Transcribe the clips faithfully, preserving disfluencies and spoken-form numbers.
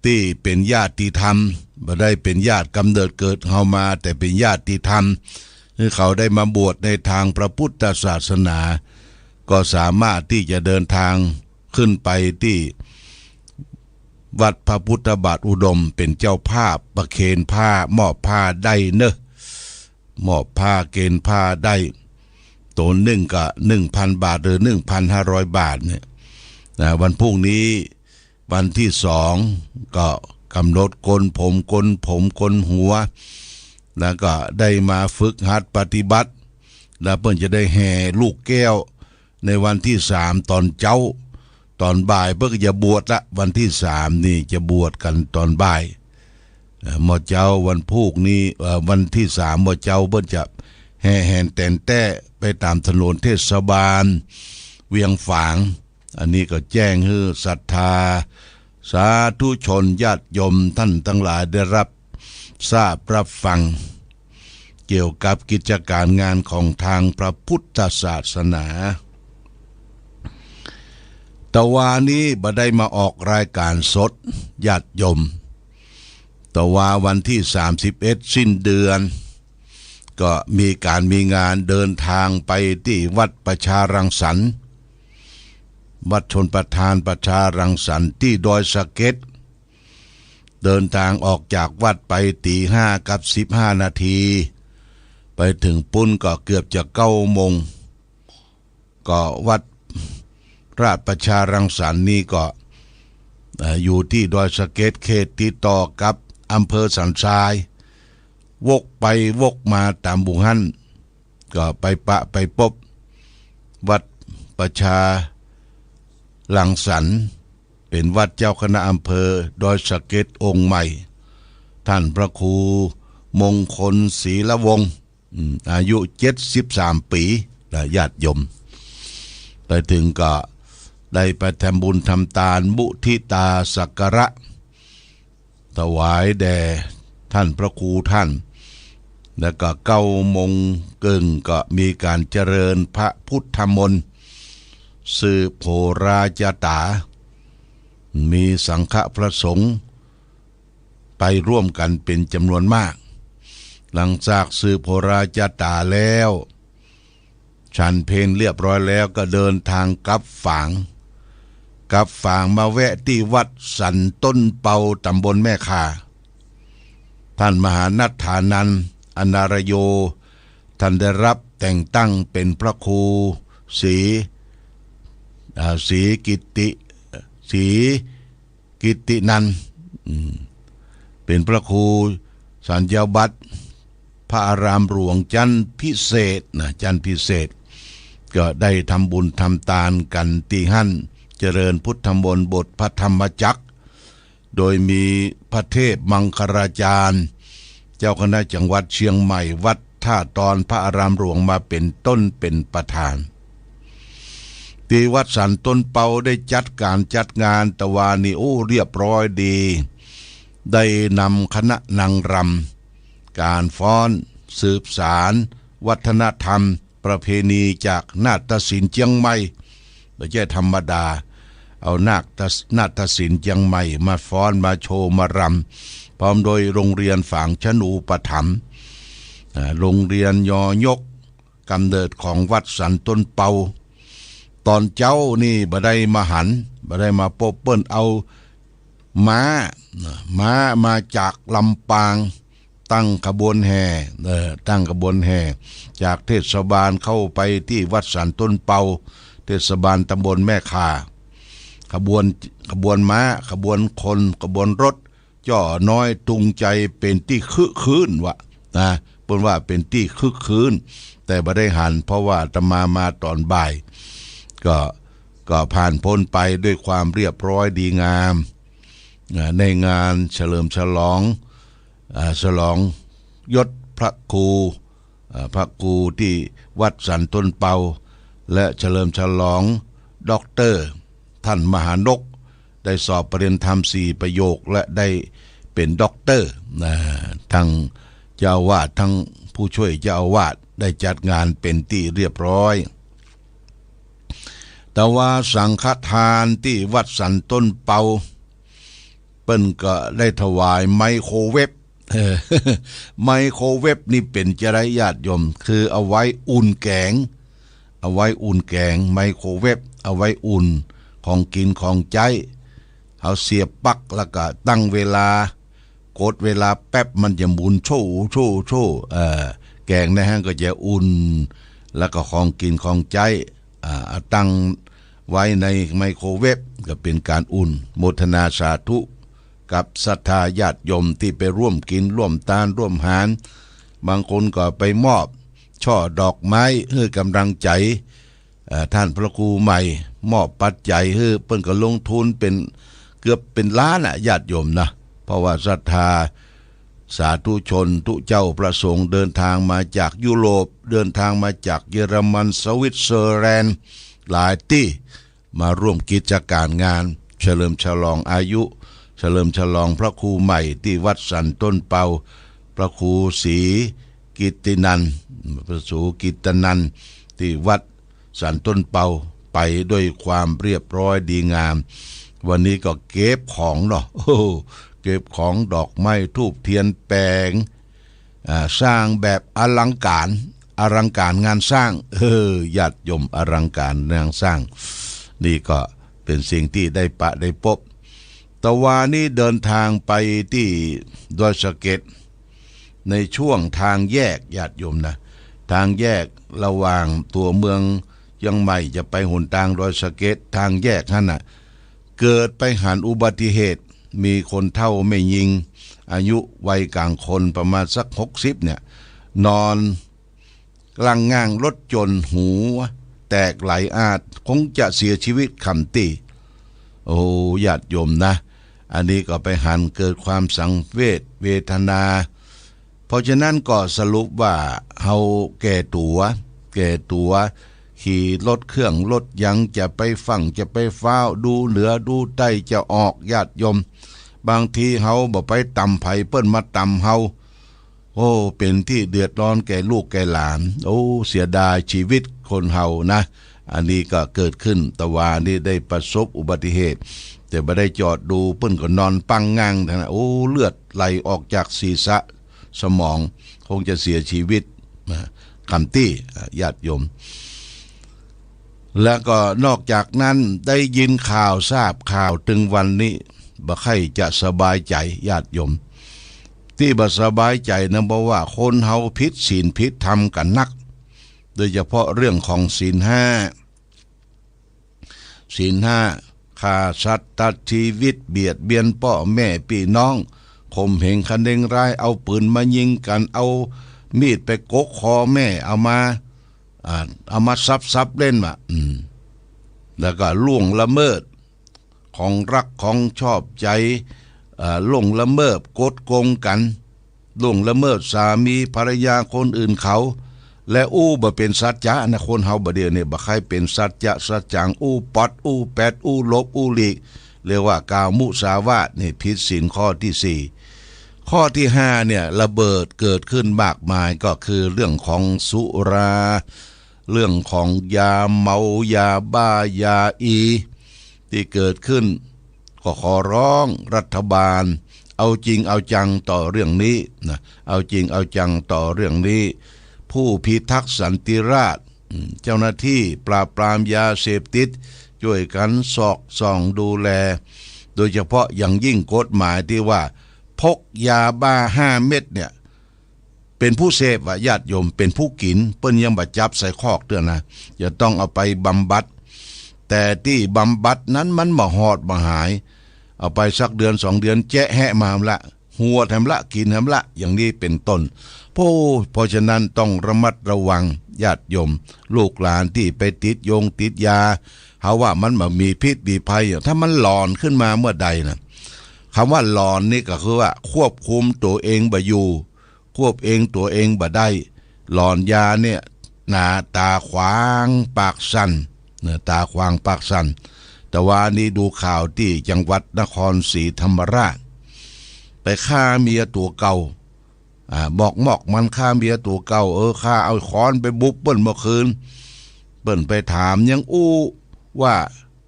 ตี้เป๋นญาติธรรม บ่ได้เป๋นญาติกำเนิดเกิดเฮามา แต่เป๋นญาติธรรม คือเขาได้มาบวชในตางพระพุทธศาสนา ก็สามารถตี้จะเดินตางขึ้นไปตี้วัดพระพุทธบาทอุดม เป๋นเจ้าภาพประเคนผ้า มอบผ้าได้เนาะ มอบผ้าเคนผ้าได้ ตั๋วนึ่งก็นึ่งพันบาท หรือนึ่งพันห้าร้อยบาทเนี่ยนะ วันพรุ่งนี้วันตี้สอง ก็ก๋ำหนดโกนผม โกนผม โกนหัว แล้วก็ได้มาฝึกหัดปฏิบัติ แล้วเปิ้นจะได้แห่ลูกแก้วในวันตี้สามต๋อนเจ๊า ต๋อนบ่ายเปิ้นก็จะบวชละ วันตี้สามนี่จะบวชกั๋นต๋อนบ่าย เอ่อ เมื่อเจ๊าวันพูกนี้ เอ่อ วันตี้สามเมื่อเจ๊าเปิ้นจะแห่แหนแต๋นแต๊ไปต๋ามถนนเทศบาลเวียงฝาง อันนี้ก็แจ้งหื้อศรัทธาสาธุชนญาติโยมต้านตังหลายได้ฮับทราบฮับฟัง เกี่ยวกับกิจก๋ารงานของตางพระพุทธศาสนา แต่วานี้บ่ได้มาออกรายก๋านสดญาติโยม แต่วาวันตี้สามสิบเอ็ดสิ้นเดือน ก็มีก๋านมีงานเดินตางไปตี้วัดประชารังสรรค์ วัดชลประทานประชารังสรรค์ตี้ดอยสะเก็ด เดินตางออกจากวัดไปตี๋ห้ากับสิบห้านาที ไปเถิงปุ้นก็เกือบจะเก้าโมง ก็วัดราชประชารังสรรค์นี้ก็ เอ่อ อยู่ตี้ดอยสะเก็ด เขตติดต่อกับอำเภอสันทราย วกไปวกมาต๋ามหมู่หั้น ก็ไปปะไปปบวัดประชารังสรรค์ เป๋นวัดเจ้าคณะอำเภอดอยสะเก็ดองค์ใหม่ ต้านพระครูมงคลศรีละวงศ์ อืม อายุเจ็ดสิบสามปี๋นะญาติโยม ไปเถิงก็ได้ไปทำบุญทำตานมุทิตาสักการะ ถวายแด่ต้านพระครูต้าน แล้วก็เก้าโมงเกิ่งก็มีก๋านเจริญพระพุทธมนต์ สืบโหราจาต๋า มีสังฆะพระสงฆ์ไปร่วมกั๋นเป๋นจ๋ำนวนมาก หลังจากสืบโหราจาต๋าแล้ว ฉันเพลเรียบร้อยแล้วก็เดินตางกลับฝาง กลับฝางมาแวะตี้วัดสันต้นเปา ต๋ำบลแม่ข่า ต้านมหานัตถานันท์ อนารโย ต้านได้ฮับแต่งตั้งเป๋นพระครูศรี อ่า ศรีกิตติ ศรี กิตตินันท์ อืม เป๋นพระครูสัญญาบัตร พระอารามหลวงจั๊นพิเศษนะ จั๊นพิเศษ ก็ได้ทำบุญทำตานกั๋นตี้หั้น เจริญพุทธมนต์บทพระธรรมจักร โดยมีพระเทพมังคลาจารย์ เจ้าคณะจังหวัดเชียงใหม่ วัดท่าตอน พระอารามหลวงมาเป๋นต้นเป๋นประธาน ตี้วัดสันต้นเปาได้จัดก๋านจัดงานตะวานี้ โอ้ เรียบร้อยดี ได้นำคณะนางรำ ก๋านฟ้อน สืบสานวัฒนธรรมประเพณีจากนาฏศิลป์เจียงใหม่ บ่ใจ้ธรรมดา เอานาฏ นาฏศิลป์เจียงใหม่มาฟ้อนมาโชว์มารำ พร้อมโดยโรงเรียนฝางชนูปถัมภ์ อ่า โรงเรียนยอยก ก๋ำเนิดของวัดสันต้นเปา ต๋อนเจ๊านี่บ่ได้มาหัน บ่ได้มาปบ เปิ้นเอาม้า ม้ามาจากลำปาง ตั้งขบวนแห่ เอ่อ ตั้งขบวนแห่ จากเทศบาลเข้าไปตี้วัดสันต้นเปา เทศบาลต๋ำบลแม่ข่า ขบวน ขบวนม้า ขบวนคน ขบวนรถ จ้อน้อยตุงใจเป๋นตี้คึกคื้นวะ นะ เปิ้นว่าเป๋นตี้คึกคื้น แต่บ่ได้หัน เพราะว่าอาตมามาต๋อนบ่าย ก็ ก็ผ่านป๊นไปด้วยความเรียบร้อยดีงาม อ่า ในงานเฉลิมฉลอง อ่า ฉลองยศพระครู อ่า พระครูตี้วัดสันต้นเปา และเฉลิมฉลองด็อกเตอร์ ต้านมหานก ได้สอบปริญญาธรรมสี่ประโยค และได้เป๋นด็อกเตอร์ นะ ตึงเจ้าอาวาส ตึงผู้ช่วยเจ้าอาวาส ได้จัดงานเป๋นตี้เรียบร้อย แต่ว่าสังฆทานตี้วัดสันต้นเปา เปิ้นก็ได้ถวายไมโครเวฟ เออ ไมโครเวฟนี่เป๋นจาใดญาติโยม คือเอาไว้อุ่นแก๋ง เอาไว้อุ่นแก๋ง ไมโครเวฟ เอาไว้อุ่นของกิ๋นของใจ๊ เอาเสียบปลั๊กแล้วก็ตั้งเวลา กดเวลาแป๊บมันจะหมุนโช่ โช่ โช่ เอ่อ แก๋งในหั้นก็จะอุ่น แล้วก็ของกิ๋นของใจ๊ อ่า เอาตั้งไว้ในไมโครเวฟ ก็เป๋นก๋านอุ่น โมทนาสาธุกับศรัทธาญาติโยมตี้ไปร่วมกิ๋นร่วมตานร่วมหาร บางคนก็ไปมอบช่อดอกไม้หื้อก๋ำลังใจ๋ เอ่อ ต้านพระครูใหม่ มอบปัจจัยหื้อ เปิ้นก็ลงทุนเป๋น เกือบเป๋นล้านอะญาติโยมนะ เพราะว่าศรัทธาสาธุชนตุ๊เจ้าพระสงฆ์เดินทางมาจากยุโรป เดินทางมาจากเยอรมัน สวิตเซอร์แลนด์ หลายตี้ มาร่วมกิจก๋านงาน เฉลิมฉลองอายุ เฉลิมฉลองพระครูใหม่ตี้วัดสันต้นเปา พระครูศรีกิตตินันท์ พระครูกิตตินันท์ ตี้วัดสันต้นเปา ไปด้วยความเรียบร้อยดีงาม วันนี้ก็เก็บของเนาะ โอ้โห เก็บของดอกไม้ธูปเทียนแป๋ง อ่า สร้างแบบอลังก๋าน อลังก๋านงานสร้าง เออ ญาติโยม อลังก๋านงานสร้าง นี่ก็เป๋นสิ่งตี้ได้ปะได้ปบ ตะวานี้เดินทางไปตี้ดอยสะเก็ด ในช่วงทางแยกญาติโยมนะ ทางแยกระหว่างตั๋วเมืองเจียงใหม่จะไปหนตางดอยสะเก็ด ทางแยกหั้นน่ะ เกิดไปหันอุบัติเหตุ มีคนเฒ่าแม่ญิง อายุวัยก๋างคนประมาณสักหกสิบเนี่ย นอนกลางง่างรถจ๋นหัวแตกหลายอาด คงจะเสียชีวิตคำตี้ โอ้ ญาติโยมนะ อันนี้ก็ไปหันเกิดความสังเวชเวทนา เพราะฉะนั้นก็สรุปว่าเฮาแก่ตั๋ว แก่ตั๋ว ขี่รถเครื่องรถยัง จะไปฝั่งจะไปฟ้าว ดูเหนือดูใต้จะออกญาติโยม บางทีเฮาบ่ไปตำใผเปิ้นมาตำเฮา โอ้ เป๋นตี้เดือดร้อนแก่ลูกแก่หลาน โอ้ เสียดายชีวิตคนเฮานะ อันนี้ก็เกิดขึ้น ตะวานี้ได้ประสบอุบัติเหตุ แต่บ่ได้จอดดู เปิ้นก็นอนปังงั่งหั้นน่ะ โอ้ เลือดไหลออกจากศีรษะสมอง คงจะเสียชีวิตนะ คำตี้ อ่ะ ญาติโยม แล้วก็นอกจากนั้นได้ยินข่าวทราบข่าวตึงวันนี้ บ่ใค่จะสบายใจ๋ญาติโยม ตี้บ่สบายใจ๋นะ เพราะว่าคนเฮาผิดศีลผิดธรรมกั๋นนัก โดยเฉพาะเรื่องของศีลห้า ศีลห้า ฆ่าสัตว์ตัดชีวิต เบียดเบียนป้อแม่ปี้น้อง ข่มเหงคะเนงร้าย เอาปืนมายิงกั๋น เอามีดไปกกคอแม่ เอามา อ่า เอามาสับๆ เล่นว่ะ อืม แล้วก็ล่วงละเมิดของรักของชอบใจ๋ เอ่อ ล่วงละเมิดกดโกงกั๋น ล่วงละเมิดสามีภรรยาคนอื่นเขา และอู้บ่เป๋นสัจจะนะ คนเฮาบ่าเดี่ยวนี้บ่ใค่เป๋นสัจจะสัจจัง อู้ป๊อดอู้แป๊ดอู้หลบอู้หลีก เรียกว่ากามุสาวาทนี่ผิดศีลข้อตี้สี่ ข้อตี้ห้าเนี่ยระเบิดเกิดขึ้นมากมาย ก็คือเรื่องของสุรา เรื่องของยาเมา ยาบ้า ยาอี ตี้เกิดขึ้น ก็ขอร้องรัฐบาล เอาจริงเอาจังต่อเรื่องนี้นะ เอาจริงเอาจังต่อเรื่องนี้ ผู้พิทักษ์สันติราษฎร์ อืม เจ้าหน้าตี้ปราบปรามยาเสพติด จ้วยกั๋นสอดส่องดูแล โดยเฉพาะอย่างยิ่งกฎหมายตี้ว่าพกยาบ้าห้าเม็ดเนี่ย เป๋นผู้เสพว่ะญาติโยม เป๋นผู้กิ๋น เปิ้นยังบ่จับใส่คอกเตื้อนะ จะต้องเอาไปบำบัด แต่ตี้บำบัดนั้นมันบ่หอดบ่หาย เอาไปสักเดือนสองเดือน แจ๊ะแฮะมาแหมละ หัวแถมละ กิ๋นแถมละ อย่างนี้เป๋นต้น โอ้ เพราะฉะนั้นต้องระมัดระวังญาติโยม ลูกหลานตี้ไปติดยงติดยา เฮาว่ามันบ่มีพิษมีภัยอะ ถ้ามันหลอนขึ้นมาเมื่อใดนะ คำว่าหลอนนี่ก็คือว่าควบคุมตั๋วเองบ่อยู่ ควบเองตั๋วเองบ่ได้ หลอนยาเนี่ย หน้าตาขวางปากสั่น หน้าตาขวางปากสั่น ตะวานี้ดูข่าวตี้จังหวัดนครศรีธรรมราช ไปฆ่าเมียตั๋วเก่า อ่า มอกๆ มันฆ่าเมียตั๋วเก่า เออ ฆ่าเอาค้อนไปบุบเปิ้นเมื่อคืน เปิ้นไปถามยังอู้ว่า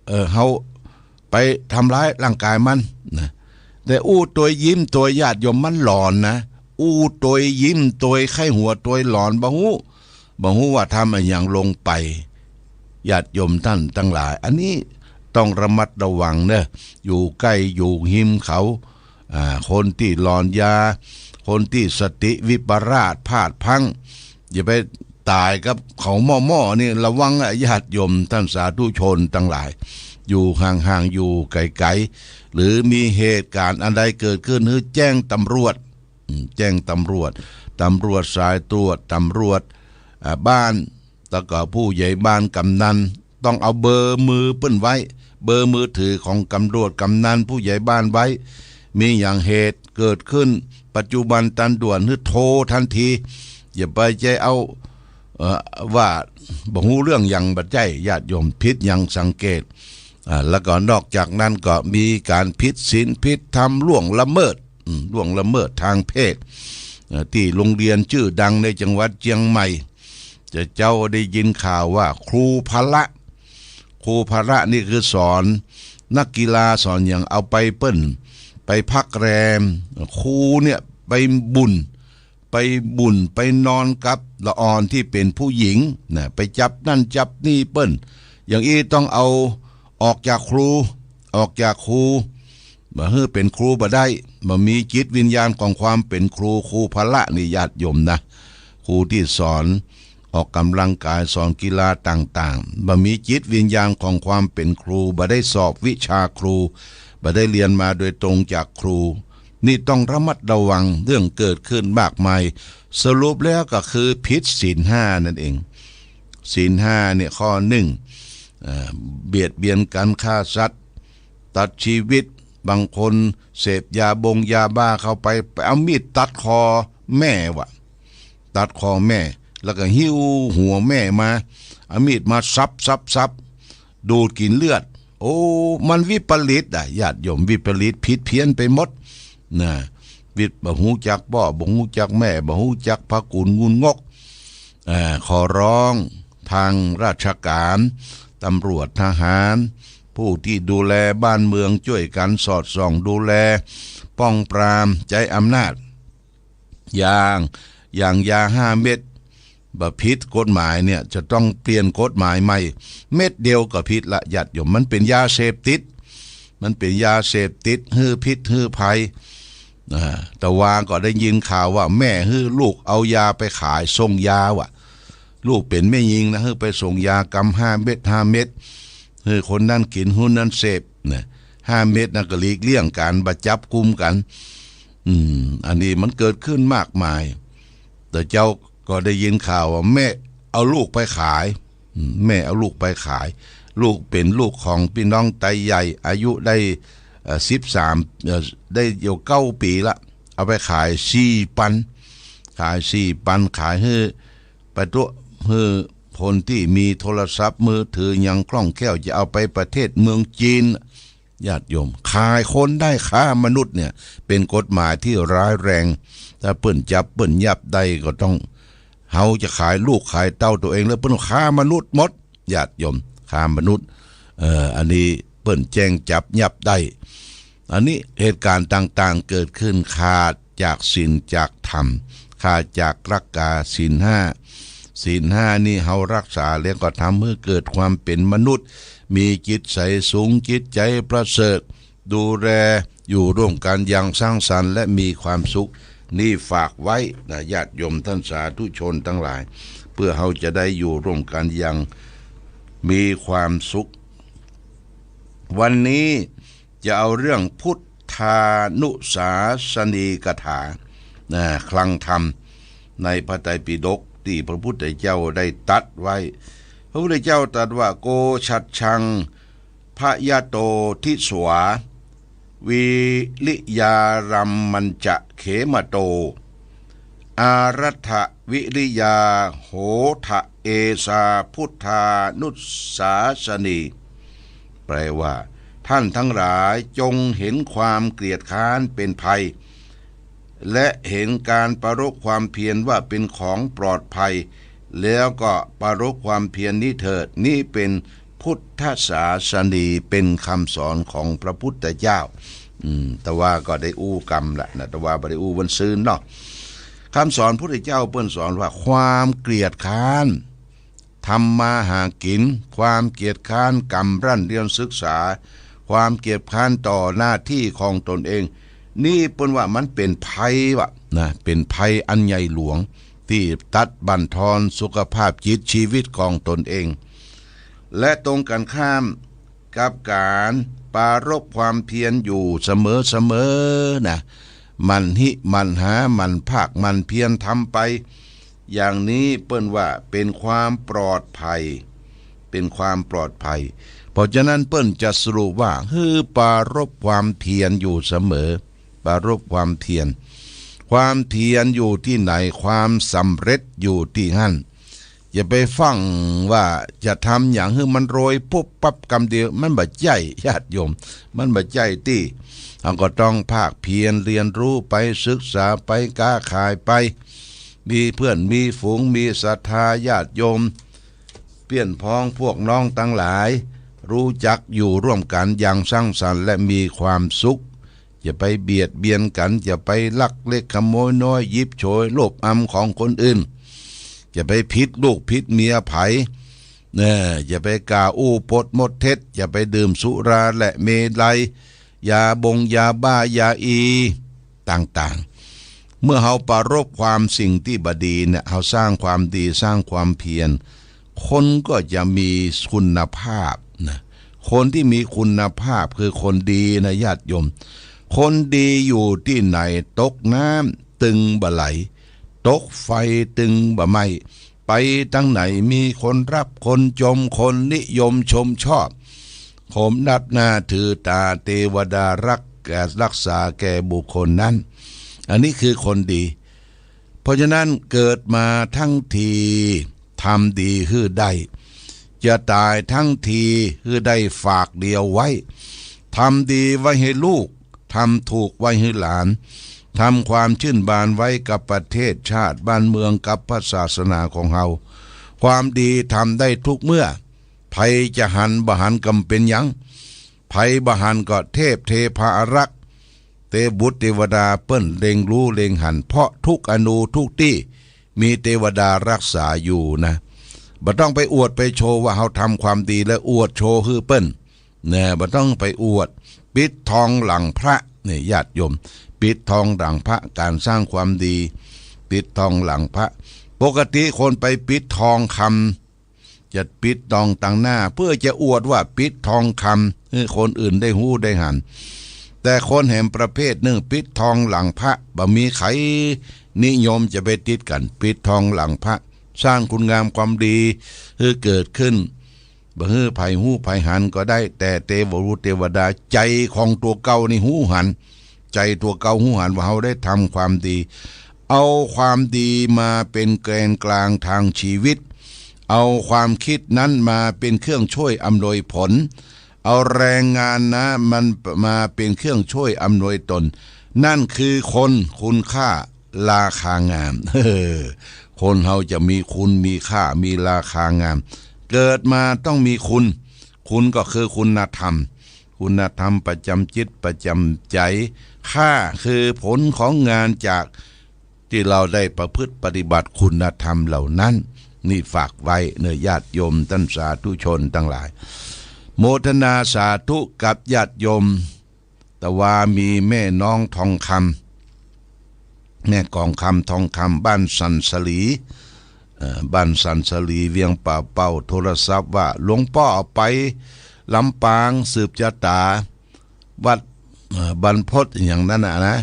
เออ เฮาไปทำร้ายร่างกายมันนะ แต่อู้ตวยยิ้มตวย ญาติโยม มันหลอนนะ อู้ตวยยิ้มตวย ใค่หัวตวยหลอน บ่ฮู้ บ่ฮู้ว่าทำอะหยังลงไป ญาติโยมต้านตังหลาย อันนี้ต้องระมัดระวังเน่อ อยู่ใก้อยู่ฮิมเขา อ่า คนตี้หลอนยา คนตี้สติวิปราชพลาดพลั้ง อย่าไปต๋ายกับเขาหม้อๆ นี่ ระวังอะ ญาติโยมต้านสาธุชนตังหลาย อยู่ห่างๆ อยู่ไก๋ๆ หรือมีเหตุก๋ารณ์อันใดเกิดขึ้น หื้อแจ้งตำรวจ อืม แจ้งตำรวจ ตำรวจสายตรวจ ตำรวจ อ่า บ้าน แล้วก็ผู้ใหญ่บ้าน กำนัน ต้องเอาเบอร์มือเปิ้นไว้ เบอร์มือถือของตำรวจ กำนัน ผู้ใหญ่บ้านไว้ มีหยังเหตุเกิดขึ้น ปัจจุบันตันด่วน หื้อโทรตันที อย่าไปใจ้เอา เอ่อ ว่าบ่ฮู้เรื่องหยัง บ่ใจ้ ญาติโยม ผิดหยังสังเกต อ่า แล้วก็นอกจากนั้นก็มีก๋านผิดศีลผิดธรรม ล่วงละเมิด อืม ล่วงละเมิดตางเพศ เอ่อ ตี้โฮงเฮียนจื้อดังในจังหวัดเจียงใหม่ จะเจ้าได้ยินข่าวว่าครูพละ ครูพละนี่คือสอนนักกีฬา สอนหยัง เอาไปเปิ้น ไปพักแรม ครูเนี่ยไปบุ่น ไปบุ่น ไปนอนกับละอ่อนตี้เป๋นผู้หญิงนะ ไปจับนั่นจับนี่เปิ้น อย่างอี้ต้องเอาออกจากครู ออกจากครู บ่หื้อเป๋นครูบ่ได้ บ่มีจิตวิญญาณของความเป๋นครู ครูพละนี่ ญาติโยมนะ ครูตี้สอนออกกำลังกาย สอนกีฬาต่างๆ บ่มีจิตวิญญาณของความเป๋นครู บ่ได้สอบวิชาครู บ่ได้เฮียนมาโดยตรงจากครู นี่ต้องระมัดระวัง เรื่องเกิดขึ้นมากมาย สรุปแล้วก็คือผิดศีลห้านั่นเอง ศีลห้าเนี่ยข้อหนึ่ง เอ่อ เบียดเบียนกัน ฆ่าสัตว์ ตัดชีวิต บางคนเสพยาบงยาบ้าเข้าไป ไปเอามีดตัดคอแม่วะ ตัดคอแม่ แล้วก็หิ้วหัวแม่มา เอามีดมาสับสับสับ ดูดกิ๋นเลือด โอ้ มันวิปริตอะ ญาติโยม วิปริตผิดเพี้ยนไปหมดนะ วิป บ่ฮู้จักป้อ บ่ฮู้จักแม่ บ่ฮู้จักพระคุณงุนงก เอ่อ ขอร้องตางราชก๋าน ตำรวจ ทหาร ผู้ตี้ดูแลบ้านเมือง จ้วยกั๋นสอดส่องดูแล ป้องปราม ใจ๊อำนาจ อย่าง อย่างยาห้าเม็ด บ่ผิดกฎหมายเนี่ย จะต้องเปลี่ยนกฎหมายใหม่ เม็ดเดียวก็ผิดละ ญาติโยม มันเป๋นยาเสพติด มันเป๋นยาเสพติด หื้อพิษหื้อภัย อ่า แต่ว่าก็ได้ยินข่าวว่าแม่หื้อลูกเอายาไปขาย ส่งยาวะ ลูกเป๋นแม่ญิงนะ หื้อไปส่งยากำห้าเม็ด ห้าเม็ด หื้อคนนั้นกิ๋น คนนั้นเสพนะ ห้าเม็ดนะ ก็หลีกเลี่ยงก๋านบ่จับกุมกั๋น อืม อันนี้มันเกิดขึ้นมากมาย แต่เจ้าก็ได้ยินข่าวว่าแม่เอาลูกไปขาย อืม แม่เอาลูกไปขาย ลูกเป๋นลูกของปี้น้องไตใหญ่ อายุได้ เอ่อ สิบสาม เอ่อ ได้อยู่เก้าปี๋ละ เอาไปขายสี่ปัน ขายสี่ปัน ขายหื้อ ไปตั๋ว หื้อคนตี้มีโทรศัพท์มือถือหยังคล่องแคล่ว จะเอาไปประเทศเมืองจีน ญาติโยม ขายคนได้ ค้ามนุษย์เนี่ย เป๋นกฎหมายตี้ร้ายแรง ถ้าเปิ้นจับเปิ้นยับได้ก็ต้อง เฮาจะขายลูกขายเต้าตั๋วเอง แล้วเปิ้นค้ามนุษย์หมด ญาติโยม ค้ามนุษย์ เอ่อ อันนี้เปิ้นแจ้งจับยับได้ อันนี้เหตุก๋ารณ์ต่างๆ เกิดขึ้น ขาดจากศีลจากธรรม ขาดจากรักษาศีลห้า ศีลห้านี่เฮารักษาแล้วก็ทำหื้อเกิดความเป๋นมนุษย์ มีจิตใสสูง จิตใจ๋ประเสริฐ ดูแลอยู่ร่วมกั๋นอย่างสร้างสรรค์และมีความสุข นี่ฝากไว้นะ ญาติโยมต้านสาธุชนตังหลาย เปื้อเฮาจะได้อยู่ร่วมกั๋นอย่างมีความสุข วันนี้จะเอาเรื่องพุทธานุสาสนีกถา นะ คลังธรรมในพระไตรปิฎกตี้พระพุทธเจ้าได้ตรัสไว้ พระพุทธเจ้าตรัสว่า โกชัชชัง พยโตทิสวา วิริยารัมมัญจะเขมโต อารัตถวิริยาโหทะ เอสาพุทธานุสาสนี แปลว่า ท่านทั้งหลายจงเห็นความเกลียดคร้านเป็นภัย และเห็นการปรารภความเพียรว่าเป็นของปลอดภัย แล้วก็ปรารภความเพียรนี้เถิด นี้เป็นพุทธศาสนี เป็นคำสอนของพระพุทธเจ้า อืม แต่ว่าก็ได้อู้กำละนะ แต่ว่าบ่ได้อู้วันซืนเนาะ กำสอนพุทธเจ้าเปิ้นสอนว่าความเกียจคร้าน ทำมาหากิ๋น ความเกียจคร้านกำรั้นเรียนศึกษา ความเกียจคร้านต่อหน้าตี้ของตนเอง นี่เปิ้นว่ามันเป๋นภัยว่ะนะ เป๋นภัยอันใหญ่หลวง ตี้ตัดบั่นทอนสุขภาพจิตชีวิตของตนเอง และตรงกั๋นข้ามกับก๋านปรารภความเพียรอยู่เสมอๆ นะ หมั่นหิหมั่นหา หมั่นภาคหมั่นเพียรทำไป อย่างนี้เปิ้นว่าเป๋นความปลอดภัย เป๋นความปลอดภัย เพราะฉะนั้นเปิ้นจะสรุปว่า หื้อปรารภความเพียรอยู่เสมอ ปรารภความเพียร ความเพียรอยู่ตี้ไหน ความสำเร็จอยู่ตี้หั้น อย่าไปฟั่งว่าจะทำหยังหื้อมันรวยปุ๊บปั๊บกำเดียว มันบ่ใจ้ ญาติโยม มันบ่ใจ้ตี้ เฮาก็ต้องภาคเพียรเรียนรู้ไป ศึกษาไป ก๊าขายไป มีเพื่อนมีฝูง มีศรัทธาญาติโยม เปี้ยนพ้องพวกน้องตังหลาย ฮู้จักอยู่ร่วมกั๋นอย่างสร้างสรรค์และมีความสุข อย่าไปเบียดเบียนกั๋น อย่าไปลักเล็กขโมยน้อย หยิบฉวยโลภอำของคนอื่น อย่าไปผิดลูกผิดเมียใผ เน่อ อย่าไปกล่าวอู้ปดมดเท็จ อย่าไปดื่มสุราและเมรัย ยาบงยาบ้า ยาอี ต่างๆ เมื่อเฮาปรารภความสิ่งตี้บ่ดีเนี่ย เฮาสร้างความดี สร้างความเพียร คนก็จะมีคุณภาพนะ คนตี้มีคุณภาพคือคนดีนะญาติโยม คนดีอยู่ตี้ไหน ตกน้ำตึงบ่ไหล ตกไฟตึงบ่ไหม้ ไปตังไหนมีคนฮักคนจม คนนิยมชมชอบ คนนับหน้าถือต๋า เตวดาฮัก รักษาแก่บุคคลนั้น อันนี้คือคนดี เพราะฉะนั้นเกิดมาทั้งที ทำดีหื้อได้ จะต๋ายทั้งที หื้อได้ฝากเดียวไว้ ทำดีไว้หื้อลูก ทำถูกไว้หื้อหลาน ทำความชื่นบานไว้กับประเทศชาติบ้านเมืองกับพระศาสนาของเฮา ความดีทำได้ทุกเมื่อ ใผจะหันบ่หันก็บ่เป๋นหยัง ใผบ่หันก็เทพเทพาอารักษ์ เตวบุตรเตวดาเปิ้นเล็งฮู้เล็งหัน เพราะทุกอนูทุกตี้มีเตวดาฮักษาอยู่นะ บ่ต้องไปอวดไปโชว์ว่าเฮาทำความดีแล้วอวดโชว์หื้อเปิ้น นะ บ่ต้องไปอวด ปิดทองหลังพระ เนี่ย ญาติโยม ปิดทองหลังพระ ก๋านสร้างความดี ปิดทองหลังพระ ปกติคนไปปิดทองคำ จะปิดตองตังหน้า เปื้อจะอวดว่าปิดทองคำ หื้อคนอื่นได้ฮู้ได้หัน แต่คนแหมประเภทนึ่ง ปิดทองหลังพระ บ่มีใผนิยมจะไปติดกั๋น ปิดทองหลังพระ สร้างคุณงามความดีหื้อเกิดขึ้น บ่หื้อใผฮู้ใผหันก็ได้ แต่เตวบุตรเตวดา ใจ๋ของตั๋วเก่านี่ฮู้หัน ใจ๋ตั๋วเก่าฮู้หันว่าเฮาได้ทำความดี เอาความดีมาเป๋นแกนกลางตางชีวิต เอาความกึ๊ดนั้นมาเป๋นเครื่องจ้วยอำนวยผล เอาแรงงานนะมันมาเป๋นเครื่องจ้วยอำนวยต๋น นั่นคือคน คุณค่า ราคางาม เออ คนเฮาจะมีคุณมีค่า มีราคางาม เกิดมาต้องมีคุณ คุณก็คือคุณธรรม คุณธรรมประจ๋ำจิตประจ๋ำใจ๋ ค่าคือผลของงานจากตี้เฮาได้ประพฤติปฏิบัติคุณธรรมเหล่านั้น นี่ฝากไว้เน่อญาติโยมต้านสาธุชนตังหลาย โมทนาสาธุกับญาติโยม ตะวามีแม่น้องทองคำ แม่กองคำทองคำ บ้านสันสลี เอ่อ บ้านสันสลี เวียงป่าเป้า โทรศัพท์ว่า หลวงป้อไปลำปางสืบจะต๋า วัด เอ่อ บรรพตอย่างนั้นน่ะนะ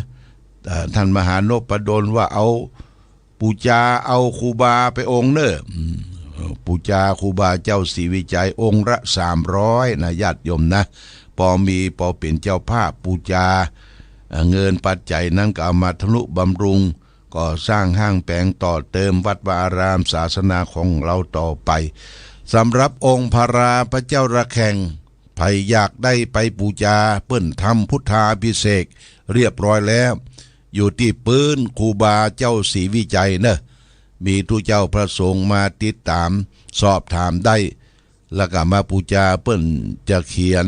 เอ่อ ต้านมหานพดลว่าเอา ปู๋จาเอาครูบาไปองค์เน่อ อืม เอ่อ ปู๋จาครูบาเจ้าศรีวิชัยองค์ละสามร้อยนะ ญาติโยมนะ ปอมี ปอเป๋นเจ้าภาพปู๋จา เอ่อ เงินปัจจัยนั้นก็เอามาทำนุบำรุง ก่อสร้างห้างแป๋งต่อเติมวัดวาอารามศาสนาของเฮาต่อไป สำหรับองค์พระพระเจ้าระแข่ง ใผอยากได้ไปปู๋จา เปิ้นทำพุทธาภิเษกเรียบร้อยแล้ว อยู่ตี้ปื๊นครูบาเจ้าศรีวิชัยเน่อ มีตุ๊เจ้าพระสงฆ์มาติดต๋าม สอบถามได้ แล้วก็มาปู๋จา เปิ้นจะเขียน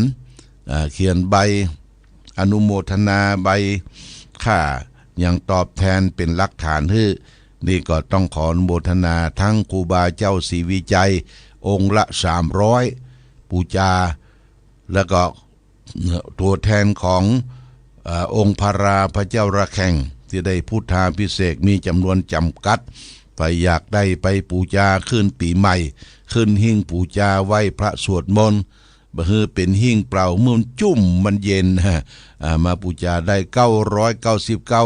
อ่า เขียนใบ อนุโมทนาใบค่าอย่างตอบแทนเป๋นหลักฐานหื้อ นี่ก็ต้องขออนุโมทนาทั้งครูบาเจ้าศรีวิชัยองค์ละสามร้อย ปู๋จา แล้วก็ ตัวแทนของ เอ่อ องค์พระราพระเจ้าระแข่ง ตี้ได้พุทธาภิเษกมีจ๋ำนวนจ๋ำกัด ใผอยากได้ไปปู๋จาขึ้นปี๋ใหม่ ขึ้นหิ้งปู๋จาไหว้พระสวดมนต์ บ่หื้อเป๋นหิ้งเปล่า มันจุ่มมันเย็น ฮะ อ่า มาปู๋จาได้ เก้าร้อยเก้าสิบเก้า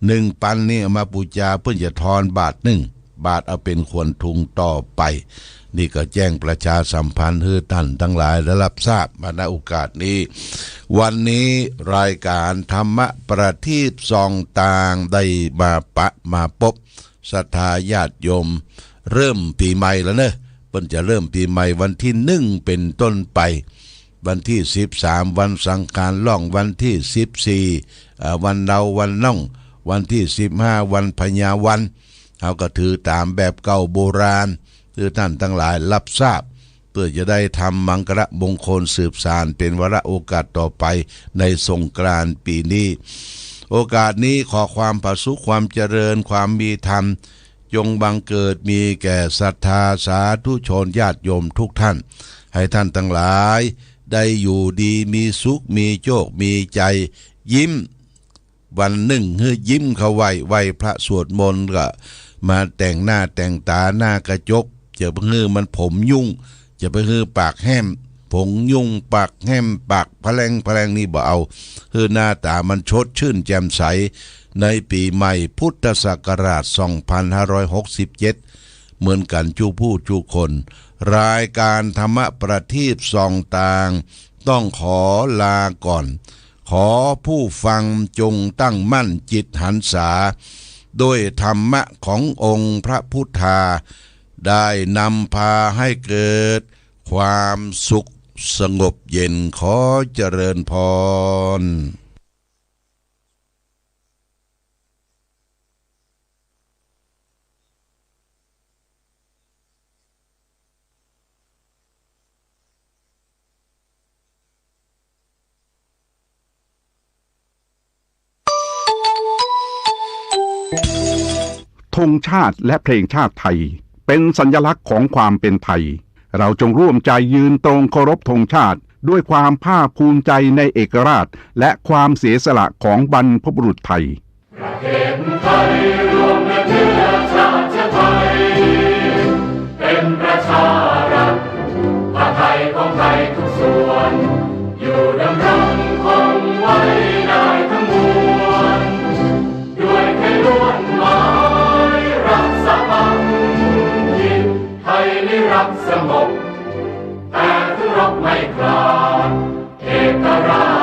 หนึ่งปันนี่เอามาปู๋จา เปิ้นจะทอนบาทนึ่ง บาทเอาเป๋นขวัญถุงต่อไป นี่ก็แจ้งประชาสัมพันธ์หื้อต้านตังหลายได้ฮับทราบมา ณ โอกาสนี้ วันนี้รายก๋านธรรมะประทีปส่องตางได้มาปะมาปบศรัทธาญาติโยม เริ่มปี๋ใหม่แล้วเนาะ เปิ้นจะเริ่มปี๋ใหม่วันตี้นึ่งเป๋นต้นไป วันตี้สิบสามวันสังขารล่อง วันตี้สิบสี่ อ่า วันเนาวันน่อง วันตี้สิบห้าวันพญาวัน เฮาก็ถือต๋ามแบบเก่าโบราณ หื้อต้านตังหลายฮับทราบ เปื้อจะได้ทำมังคละมงคลสืบสานเป๋นวาระโอกาสต่อไปในสงกรานต์ปี๋นี้ โอกาสนี้ขอความผาสุก ความเจริญ ความมีธรรม จงบังเกิดมีแก่ศรัทธาสาธุชนญาติโยมทุกท่าน หื้อต้านตังหลายได้อยู่ดีมีสุข มีโชค มีใจ๋ ยิ้ม วันนึ่งหื้อยิ้มเข้าไว้ ไหว้พระสวดมนต์ก็มาแต่งหน้าแต่งต๋าหน้ากระจก จะหื้อมันผมยุ่ง จะไปหื้อปากแห้ม ผมยุ่ง ปากแห้ม ปากพะแลงพะแลงนี่บ่เอา หื้อหน้าต๋ามันสดชื่นแจ่มใส ในปี๋ใหม่พุทธศักราชสองพันห้าร้อยหกสิบเจ็ด เหมือนกั๋นกู้ผู้กู้คน รายก๋านธรรมะประทีปส่องตาง ต้องขอลาก่อน ขอผู้ฟังจงตั้งมั่นจิตหันษา ด้วยธรรมะขององค์พระพุทธา ได้นำพาให้เกิดความสุขสงบเย็น ขอเจริญพร ธงชาติและเพลงชาติไทย เป็นสัญลักษณ์ของความเป็นไทย เราจงร่วมใจยืนตรงเคารพธงชาติ ด้วยความภาคภูมิใจในเอกราช และความเสียสละของบรรพบุรุษไทย ประเทศไทยรวมและเชื้อชาติไทย เป็นประชารัฐ ผ้าไทยของไทยทุกส่วน อยู่ดำรงคงไว้ได้ทั้งมวล ด้วยไทยล้วนหมายรักสามัคคี ไทยนิรักสงบ แต่ถึงรบไม่ขาด เอกราช